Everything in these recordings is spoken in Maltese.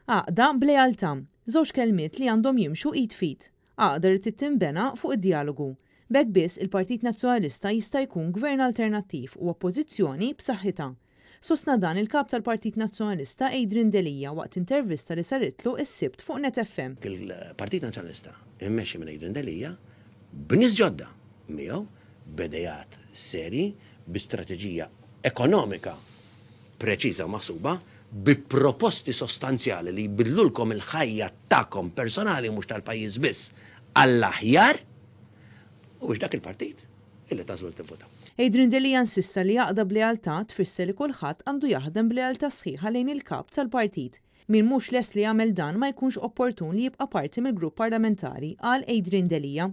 Għaqda b'lealtà. Żewġ kelmiet li għandhom jimxu id f'id. Għaqda li trid tinbena fuq id-djalogu. B'hekk biss il-Partit Nazzjonalista jista' jkun Gvern alternattiv u Oppożizzjoni b'saħħitha. Sostna dan il-Kap tal-Partit Nazzjonalista Adrian Delia waqt intervista li saritlu s-Sibt fuq Net FM. Il-Partit Nazzjonalista mmexxi minn Adrian Delia b'nies ġodda miegħu, b'ideat serji, bi strateġija ekonomika preċiża u maħsuba, bi proposti sostanzjali li jbiddlulkom il-ħajja tagħkom personali u mhux tal-pajjiż biss għall-aħjar, huwiex dak il-partit illi tagħżlu li tivvutaw. Adrian Delia insista li għaqda b'lealtà tfisser li kulħadd għandu jaħdem b'lealtà sħiħa lejn il-Kap tal-partit. Min mhux lest li jagħmel dan ma jkunx opportun li jibqa' parti mill-grupp parlamentari, qal Adrian Delia.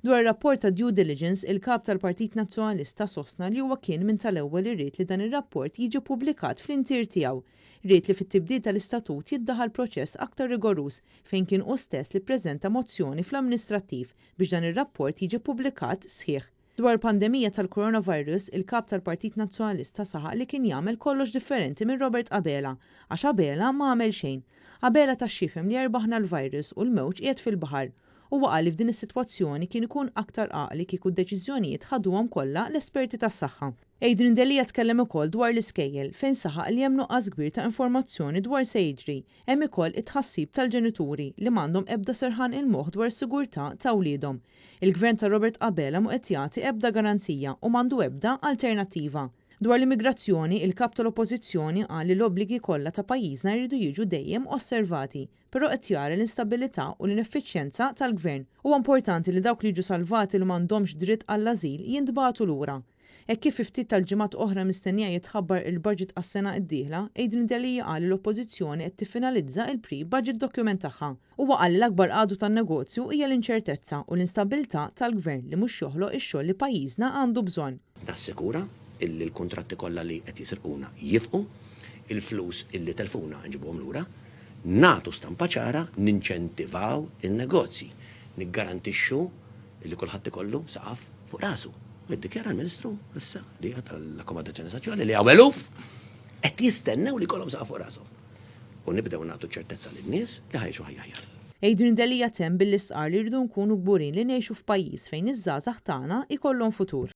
Dwar ir-rapport ta' due diligence, il-Kap tal-Partit Nazzjonalista sostna li huwa kien minn tal-ewwel li ried li dan ir-rapport jiġi ppubblikat fl-intier tiegħu. Ried li fit-tibdil tal-istatut jiddaħħal proċess aktar rigoruż fejn kien hu stess li ppreżenta mozzjoni fl-amministrattiv biex dan ir-rapport jiġi ppubblikat sħiħ. Dwar il-pandemija tal-coronavirus, il-Kap tal-Partit Nazzjonalista saħaq li kien jagħmel kollox differenti minn Robert Abela, għax Abela ma għamel xejn. Abela ta x'jifhem li erbaħna l-virus u l-mewġ qiegħed fil-baħar. Huwa qal li f'din is-sitwazzjoni kien ikun aktar għaqli kieku d-deċiżjonijiet ħaduhom kollha l-esperti tas-saħħa. Adrian Delia tkellem ukoll dwar l-iskejjel, fejn saħaq li hemm nuqqas kbir ta' informazzjoni dwar se jiġri. Hemm ikoll it-tħassib tal-ġenituri li m'għandhom ebda serħan il-moħħ dwar is-sigurtà ta' wliedhom. Il-Gvern ta' Robert Abela mhu qed jagħti ebda garanzija u m'għandu ebda alternattiva. Dwar l-immigrazzjoni, il-Kap tal-Oppożizzjoni qal li l-obbligi kollha ta' pajjiżna jridu jiġu dejjem osservati, però qed jara l-instabilità u l-ineffiċjenza tal-Gvern. Huwa importanti li dawk li jiġu salvati li m'għandhomx dritt għall-ażil jintbagħtu lura. Hekk kif fi ftit tal-ġimgħat oħra mistennija jitħabbar il-budget għas-sena d-dieħla, Adrian Delia qal li l-Oppożizzjoni qed tiffinalizza il-pre-budget document tagħha. Huwa qal li l-akbar għadu tan-negozju hija l-inċertezza u l-instabbiltà tal-Gvern li mhux joħloq ix-xogħol li pajjiżna għandu bżonn. Nassikura illi l-kuntratti kollha li qed jisirquna jifqu, il-flus illi telfuna nġibuhom lura, nagħtu stampa ċara, ninċentivaw in-negozji, niggarantixxu Li kulħadd ikollu saqaf fuq rasu. U iddikjara l-Ministru issa li tal-akkomodazzjoni soċjali li hawn eluf qed jistennew li jkollhom saqaf fuq rashom. U nibdew nagħtu ċertezza lin-nies li ħa jgħixu ħajja aħjar. Adrian Delia temm billi stqarr li rridu nkunu kburin li ngħixu f'pajjiż fejn iż-żgħażagħ tagħna jkollhom futur.